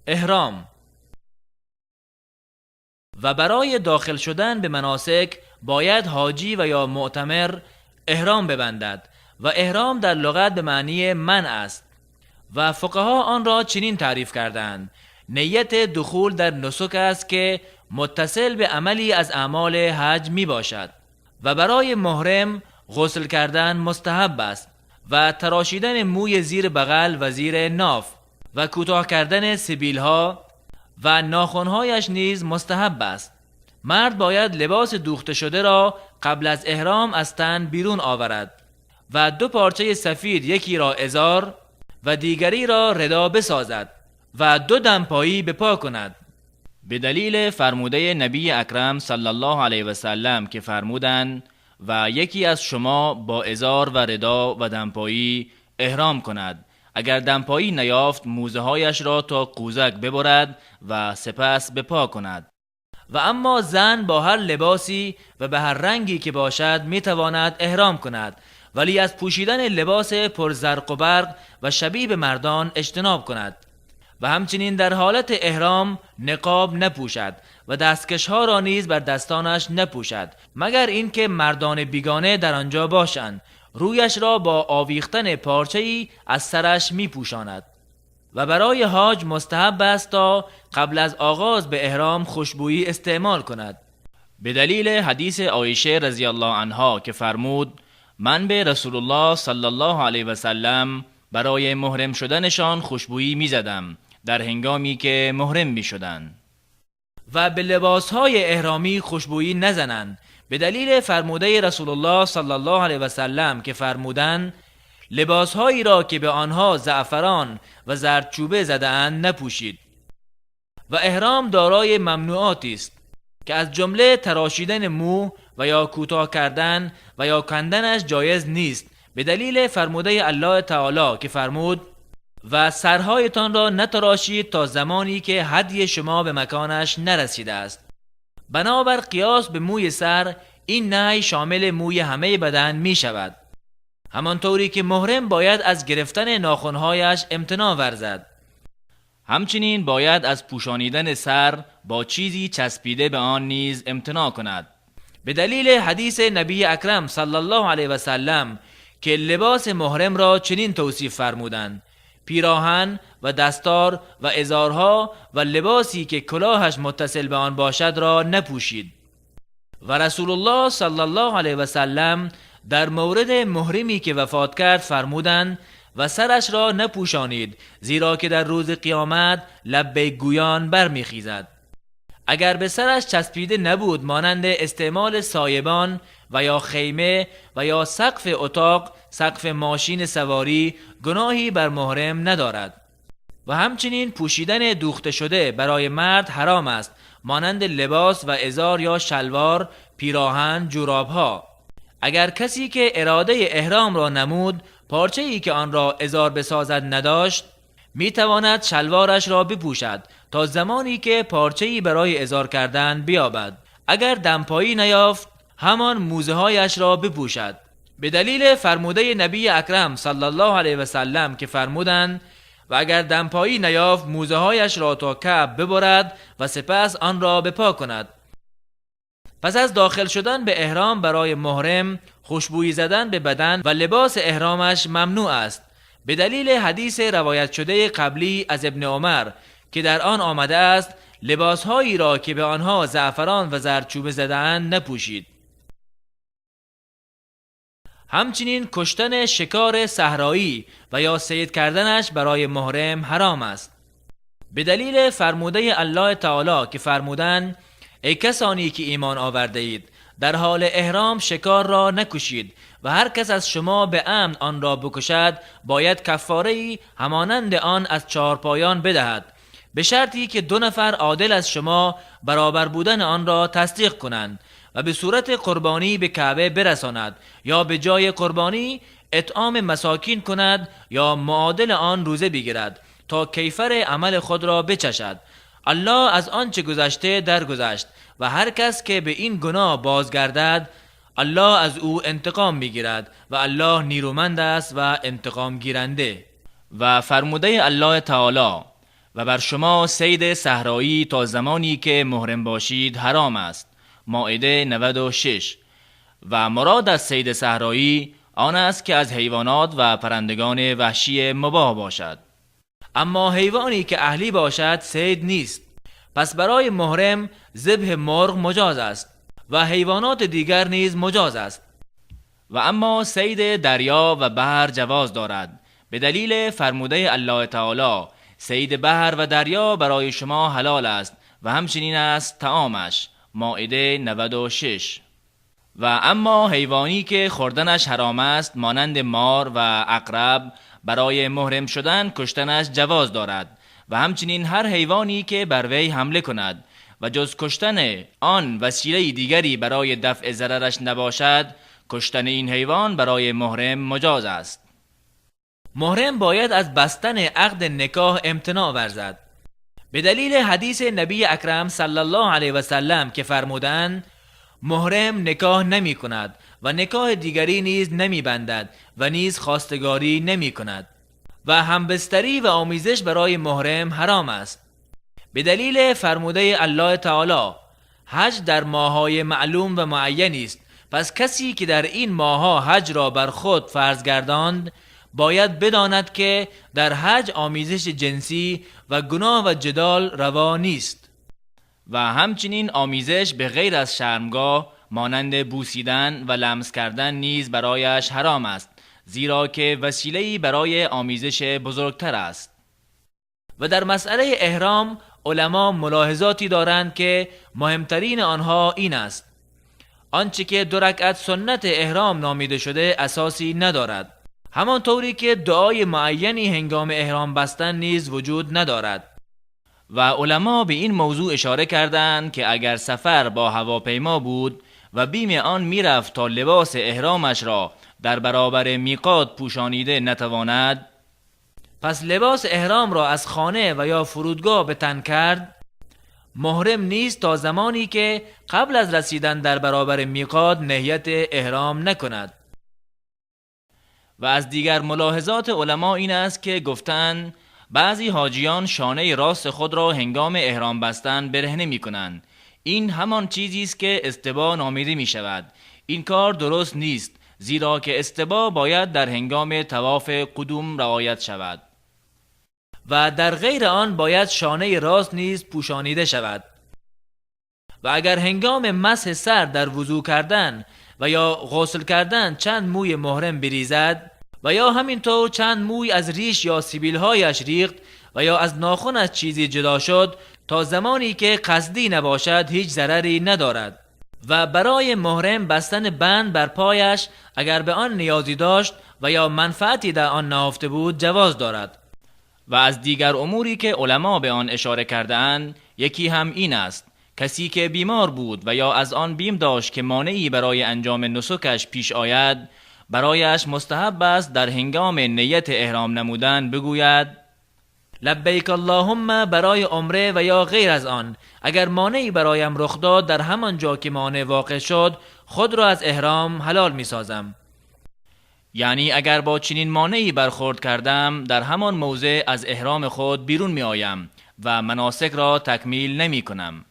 احرام. و برای داخل شدن به مناسک باید حاجی و یا معتمر احرام ببندد و احرام در لغت به معنی منع است و فقها آن را چنین تعریف کردند: نیت دخول در نسک است که متصل به عملی از اعمال حج می باشد. و برای محرم غسل کردن مستحب است و تراشیدن موی زیر بغل و زیر ناف و کوتاه کردن سبیل ها و ناخنهایش نیز مستحب است. مرد باید لباس دوخته شده را قبل از احرام از تن بیرون آورد و دو پارچه سفید، یکی را ازار و دیگری را ردا بسازد و دو دمپایی به پا کند، به دلیل فرموده نبی اکرم صلی الله علیه و سلم که فرمودند: و یکی از شما با ازار و ردا و دمپایی احرام کند، اگر دمپایی نیافت موزه هایش را تا قوزک ببرد و سپس به پا کند. و اما زن با هر لباسی و به هر رنگی که باشد میتواند احرام کند، ولی از پوشیدن لباس پرزرق و برق و شبیه به مردان اجتناب کند و همچنین در حالت احرام نقاب نپوشد و دستکشها را نیز بر دستانش نپوشد، مگر اینکه مردان بیگانه در آنجا باشند، رویش را با آویختن پارچه‌ای از سرش میپوشاند. و برای حاج مستحب است تا قبل از آغاز به احرام خوشبویی استعمال کند، به دلیل حدیث عایشه رضی الله عنها که فرمود: من به رسول الله صلی الله علیه و سلم برای محرم شدنشان خوشبویی میزدم در هنگامی که محرم می شدن. و به لباسهای احرامی خوشبویی نزنند، به دلیل فرموده رسول الله صلی الله علیه و سلم که فرمودند: لباسهایی را که به آنها زعفران و زردچوبه زدهاند نپوشید. و احرام دارای ممنوعاتی است که از جمله تراشیدن مو و یا کوتاه کردن و یا کندنش جایز نیست، به دلیل فرموده الله تعالی که فرمود: و سرهایتان را نتراشید تا زمانی که هدی شما به مکانش نرسیده است. بنابر قیاس به موی سر، این نهی شامل موی همه بدن می شود. همانطوری که محرم باید از گرفتن ناخنهایش امتناع ورزد، همچنین باید از پوشانیدن سر با چیزی چسبیده به آن نیز امتناع کند، به دلیل حدیث نبی اکرم صلی الله علیه و سلم که لباس محرم را چنین توصیف فرمودند: پیراهن و دستار و ازارها و لباسی که کلاهش متصل به آن باشد را نپوشید. و رسول الله صلی الله علیه و سلم در مورد محرمی که وفات کرد فرمودند: و سرش را نپوشانید، زیرا که در روز قیامت لبیک گویان برمیخیزد. اگر به سرش چسبیده نبود، مانند استعمال سایبان و یا خیمه و یا سقف اتاق، سقف ماشین سواری، گناهی بر محرم ندارد. و همچنین پوشیدن دوخته شده برای مرد حرام است، مانند لباس و ازار یا شلوار، پیراهن، جورابها. اگر کسی که اراده احرام را نمود پارچه ای که آن را ازار بسازد نداشت، می تواند شلوارش را بپوشد تا زمانی که پارچه ای برای ازار کردن بیابد. اگر دمپایی نیافت، همان موزه هایش را بپوشد، به دلیل فرموده نبی اکرم صلی الله علیه و سلم که فرمودند: و اگر دمپایی نیافت، موزه هایش را تا کعب ببرد و سپس آن را بپا کند. پس از داخل شدن به احرام برای محرم خوشبویی زدن به بدن و لباس احرامش ممنوع است، به دلیل حدیث روایت شده قبلی از ابن عمر که در آن آمده است: لباسهایی را که به آنها زعفران و زردچوبه زدهاند نپوشید. همچنین کشتن شکار صحرایی و یا صید کردنش برای محرم حرام است، به دلیل فرموده الله تعالی که فرمودند: ای کسانی که ایمان آورده اید، در حال احرام شکار را نکشید و هر کس از شما به عمد آن را بکشد باید کفاره ای همانند آن از چهارپایان بدهد، به شرطی که دو نفر عادل از شما برابر بودن آن را تصدیق کنند و به صورت قربانی به کعبه برساند یا به جای قربانی اطعام مساکین کند یا معادل آن روزه بگیرد تا کیفر عمل خود را بچشد. الله از آنچه گذشته درگذشت و هر کس که به این گناه بازگردد الله از او انتقام میگیرد و الله نیرومند است و انتقام گیرنده. و فرموده الله تعالی: و بر شما صید صحرایی تا زمانی که محرم باشید حرام است. مائده 96. و مراد از صید صحرایی آن است که از حیوانات و پرندگان وحشی مباح باشد. اما حیوانی که اهلی باشد صید نیست. پس برای محرم ذبح مرغ مجاز است و حیوانات دیگر نیز مجاز است. و اما صید دریا و بحر جواز دارد، به دلیل فرموده الله تعالی: صید بحر و دریا برای شما حلال است و همچنین است طعامش. مائده 96. و اما حیوانی که خوردنش حرام است مانند مار و عقرب، برای محرم شدن کشتنش جواز دارد و همچنین هر حیوانی که بر وی حمله کند و جز کشتن آن وسیله دیگری برای دفع ضررش نباشد، کشتن این حیوان برای محرم مجاز است. محرم باید از بستن عقد نکاح امتناع ورزد، به دلیل حدیث نبی اکرم صلی الله علیه و سلم که فرمودند: محرم نکاح نمی کند و نکاح دیگری نیز نمی بندد و نیز خواستگاری نمی کند. و همبستری و آمیزش برای محرم حرام است، به دلیل فرموده الله تعالی: حج در ماه‌های معلوم و معینی است، پس کسی که در این ماه‌ها حج را بر خود فرض گرداند باید بداند که در حج آمیزش جنسی و گناه و جدال روا نیست. و همچنین آمیزش به غیر از شرمگاه مانند بوسیدن و لمس کردن نیز برایش حرام است، زیرا که وسیله‌ای برای آمیزش بزرگتر است. و در مسئله احرام علما ملاحظاتی دارند که مهمترین آنها این است: آنچه که 2 رکعت سنت احرام نامیده شده اساسی ندارد، همانطوری که دعای معینی هنگام احرام بستن نیز وجود ندارد. و علما به این موضوع اشاره کردند که اگر سفر با هواپیما بود و بیم آن میرفت تا لباس احرامش را در برابر میقات پوشانیده نتواند، پس لباس احرام را از خانه و یا فرودگاه به تن کرد، محرم نیست تا زمانی که قبل از رسیدن در برابر میقات نیت احرام نکند. و از دیگر ملاحظات علما این است که گفتند بعضی حاجیان شانه راست خود را هنگام احرام بستن برهنه می کنند. این همان چیزی است که استباع نامیده می شود. این کار درست نیست، زیرا که استباع باید در هنگام طواف قدوم رعایت شود و در غیر آن باید شانه راست نیز پوشانیده شود. و اگر هنگام مسح سر در وضو کردن و یا غسل کردن چند موی محرم بریزد و یا همینطور چند موی از ریش یا سیبیلهایش ریخت و یا از ناخنش چیزی جدا شد، تا زمانی که قصدی نباشد هیچ ضرری ندارد. و برای محرم بستن بند بر پایش اگر به آن نیازی داشت و یا منفعتی در آن نهفته بود جواز دارد. و از دیگر اموری که علما به آن اشاره کرده‌اند یکی هم این است: کسی که بیمار بود و یا از آن بیم داشت که مانعی برای انجام نسکش پیش آید، برایش مستحب است در هنگام نیت احرام نمودن بگوید: لبیک اللهم برای عمره و یا غیر از آن، اگر مانعی برایم رخ داد در همان جا که مانع واقع شد خود را از احرام حلال می سازم. یعنی اگر با چنین مانعی برخورد کردم در همان موضع از احرام خود بیرون می آیم و مناسک را تکمیل نمی کنم.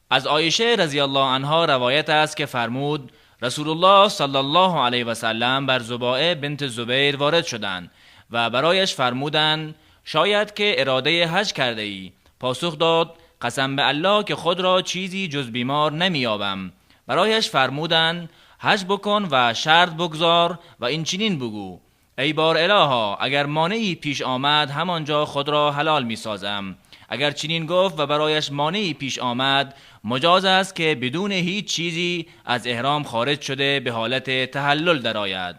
از عایشه رضی الله عنها روایت است که فرمود: رسول الله صلی الله علیه و سلم بر زباعه بنت زبیر وارد شدند و برایش فرمودند: شاید که اراده حج کرده ای. پاسخ داد: قسم به الله که خود را چیزی جز بیمار نمیابم. برایش فرمودند: حج بکن و شرط بگذار و این چنین بگو: ای بار الها، اگر مانعی پیش آمد همانجا خود را حلال می سازم. اگر چنین گفت و برایش مانعی پیش آمد، مجاز است که بدون هیچ چیزی از احرام خارج شده به حالت تحلل درآید.